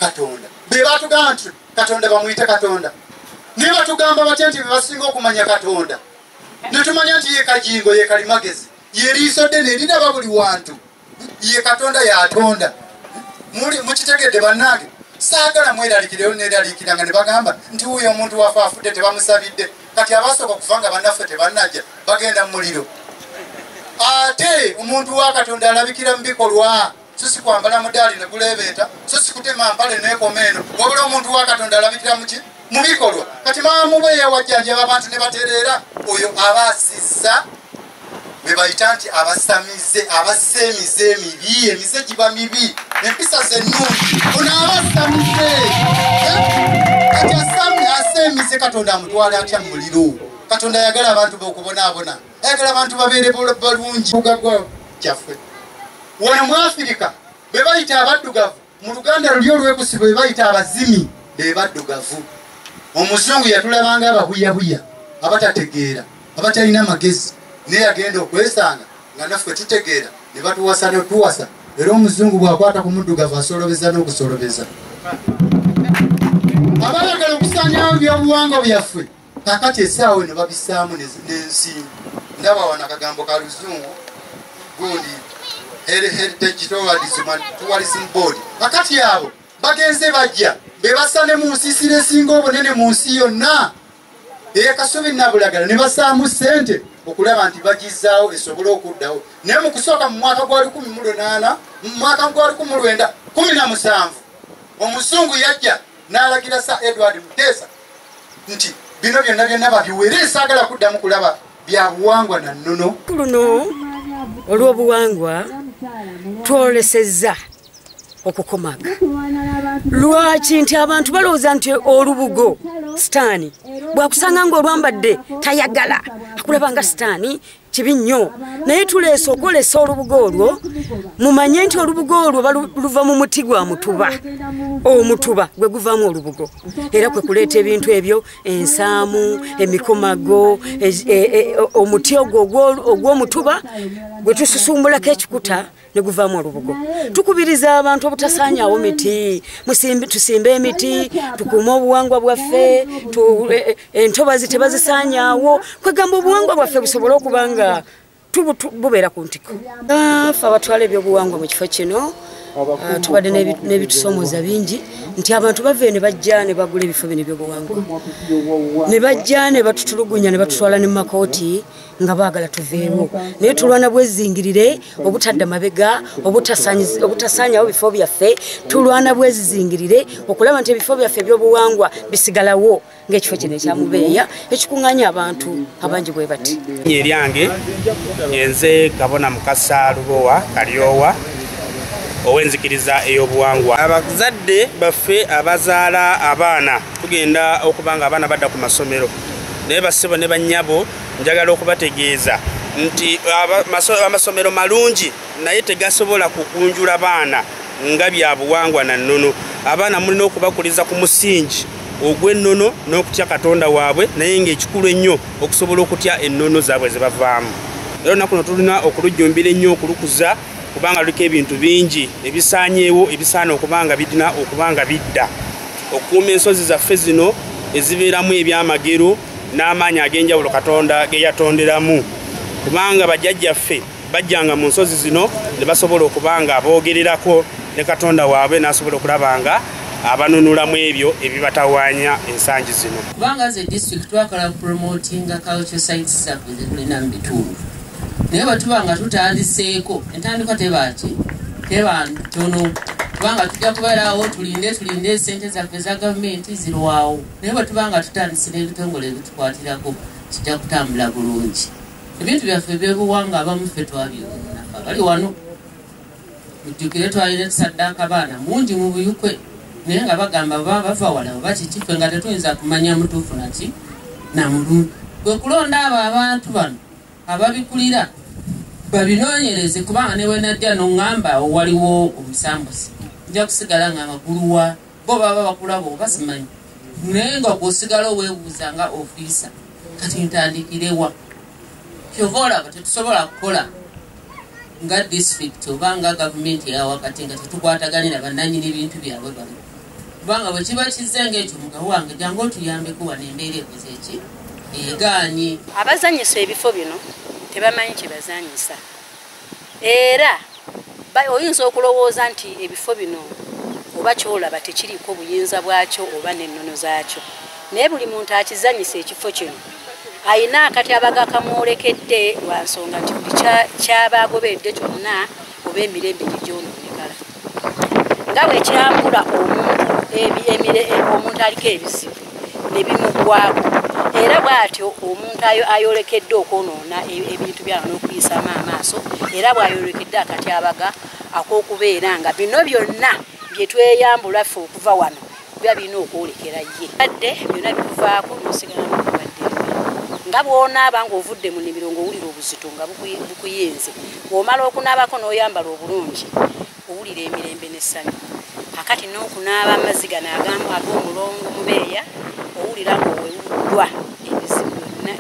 Katonda. Be batugamba nti Katonda bamuyite Katonda, naye batugamba batya nti bebasinga okumanya Katonda? Netumanya nti ye Kajingo, ye Kalimagezi, ye liiso ddene eriraba buli wantu, ye Katonda yatonda. Mukitegedde bannange? Saagala mweraliikireyo neeraliikiranga ne bagamba nti wuuyo omuntu wafe afudde tebamusabidde. Kati abasooka okufa nga bannaffe tebannajja bagenda mu muliro. Ate omuntu wa Katonda alabikira mu bikolwa, so si kwambala mudaali ne guleebeeta, so si kutema mpale n'ekoma eno, wabula omuntu wa Katonda alabikira muki? Mu bikolwa. Kati maama Mubeeya wajjanjaba abantu ne batereera, oyo aba asizza be bayita nti abasamize, abassa emize emibi, emize giba mibi, empisa ze nnungi, ono aba asamize. Kati assa emize, Katonda amutwala atya mu muliro? Katonda ayagala abantu b'okubonaabona, ayagala abantu babeere balungi. Bugagga kyaffe wano mu Afirika be bayita abaddugavu, mu Luganda luli olwekusibo be bayita abazimi, be baddugavu. Omuzungu yatulabanga abahuyahuya, abatategeera, abatalina magezi, naye yagenda okwesanga nga naffe tutegeera ne batuwasa netuwasa. Era omuzungu bw'akwata ku muddugavu asolobeza n'okusolobeza. Abayagala okusaanyaawo ebyobuwangwa byaffe kakati essaawa eno babissaamu n'ensimbi. Ndaba wano akagambo ka Luzungu gundi Heritage Tourism Board. Kakati abo bagenze bajja be bassa ne mu nsiisira esinga obunene mu nsi yonna ey'Akasubi Nabulagala, ne bassaamu ssente okulaba nti bagizaawo esobole okuddawo. Naye mu kusooka mu mwaka gwa 1800, mu mwaka gwa 1917, omuzungu yajja n'alagira Sir Edward Mutesa nti bino byonna byonna babiwere, saagala kuddamu kulaba bya buwangwa na nnono. Luno olw'obuwangwa twolesezza okukomaga. Lwaki nti abantu balowooza nti olubugo sitaani bwakusanga ng'olwambadde tayagala, akulaba nga sitaani, kibi nnyo. Naye tuleese okwolesa olubugo olwo, mumanye nti olubugo olwo luva mu muti gwa mutuba. Omutuba gwe guvaamu olubugo, era kwe kuleeta ebintu ebyo, ensaamu, emikomago, omuti ogwo ogw'omutuba gwe tususumbulako ekikuta ne guvaamu olubugo. Tukubiriza abantu obutasaanyaawo miti, tusimbe emiti, tukuume obuwangwa bwaffe, entobazi tebazisaanyaawo, kwegamba obuwangwa bwaffe busobole okuba nga bubeera ku ntiko. Ffe abatwala ebyobuwangwa mu kifo kino tubadde n'ebitusomooza bingi, nti abantu bava ne bajja ne bagula ebifo bino ebyobuwangwa, ne bajja ne batutulugunya ne batutwala ne mu makooti nga baagala tuveewo. Naye tulwana bwezingirire obutadda mabega, obutasaanyawo bifo byaffe. Tulwana bwezizingirire okulaba nti ebifo byaffe ebyobuwangwa bisigalawo ng'ekifo kino ekya Mubeeya ekikuŋŋaanya abantu abangi bwe bati. Eryange yenze Kabona Mukasa Lubowa Kalyowa, ow'enzikiriza ey'obuwangwa. Abazadde baffe abazaala abaana, tugenda okuba nga abaana badda ku masomero, naye bassebo ne bannyabo njagala okubategeeza nti amasomero malungi, naye tegasobola kugunjula baana nga bya buwangwa na nnono. Abaana mulina okubakuliza ku musingi ogw'ennono n'okutya Katonda waabwe, naye ng'ekikulu ennyo okusobola okutya ennono zaabwe ze bavaamu. Era olunaku luno tulina okulujjumbira ennyo, okulukuza, kubanga luliko ebintu bingi ebisaanyeewo, ebisaana okuba nga birina okuba nga bidda. Okukuuma ensozi zaffe zino ezibeeramu ebyamagero n'amaanyi ag'enjawulo Katonda ge yatonderamu, kubanga bajjajjaffe bajjanga mu nsozi zino ne basobola okuba nga boogererako ne Katonda waabwe, n'asobola okulaba nga abanunulamu ebyo ebibatawaanya ensangi zino. Kubanga ze district twakala promotinga culture sites zaffe zetulina mu bitundu, naye bwe tuba nga tutandiseeko, entandikwa teba ki? Teba ntono, kubanga tujja kubeerawo tulinde tulinde esente zaffe eza gavumenti zirwawo. Naye bwe tuba nga tutandise n'ebitongole ebitukwatirako, kijja kutambula bulungi. Ebintu byaffe ebyobuwangwa abamu ffe twabyonoona. Bali wano mujjukire twalina tusaddaaka baana mungi mu Buyukwe, naye nga bagamba baba bava wala oba kiki, ffe nga tetuyinza kumanya mutuufu naki namulungi. Kwe kulonda abo abantu bano ababikulira babinoonyereze, kubanga ne bwe najja n'oŋŋamba waliwo omusambuzi, nja kusigala nga amaguluwa bo baba bakulaba oba simanyi, naye nga gw'osigala oweebuuza nga ofiisa kati ntandikirewa. Kyova olaba tetusobola kukola nga disitulikiti oba nga gavumenti eyawakati nga tetukwataganye na bannannyini bintu byabwe bano. Kubanga bwe kiba kizze ng'ekyo mugabo wange jangu otuyambeko wano embeera ekoze ki egaanyi. Abazanyisa ebifo bino tebamanyi kye bazanyisa, era oyinza okulowooza nti ebifo bino oba kyolaba tekiriiko buyinza bwakyo oba n'ennono zaakyo, naye buli muntu akizanyisa ekifo kino ayina akatyabaga kamwolekedde lwa nsonga nti buli kyaba agoberedde kyonna oba emirembe gye gyonoonekala. Nga bwe kyambula omuntu aliko ebizibu ne bimugwako, era bw'atyo omuntu ayolekedde okwonoona ebintu byano n'okuyisaamu amaaso, era bw'ayolekedde akatyabaga ak'okubeera nga bino byonna bye tweyambula ffe okuva wano biba birina okwolekera ye. Adde byonna bikuvaako n'osigala n'obulwadde. Nga bw'onaaba ng'ovudde mu nnimiro ng'owulira obuzito nga bukuyinze, bw'omala okunaabako n'oyambala obulungi owulira emirembe n'essanyu. Akati n'okunaaba amazzi gano ag'omulongo mubeeya owulira ng'owewuddwa ebizibu byonna.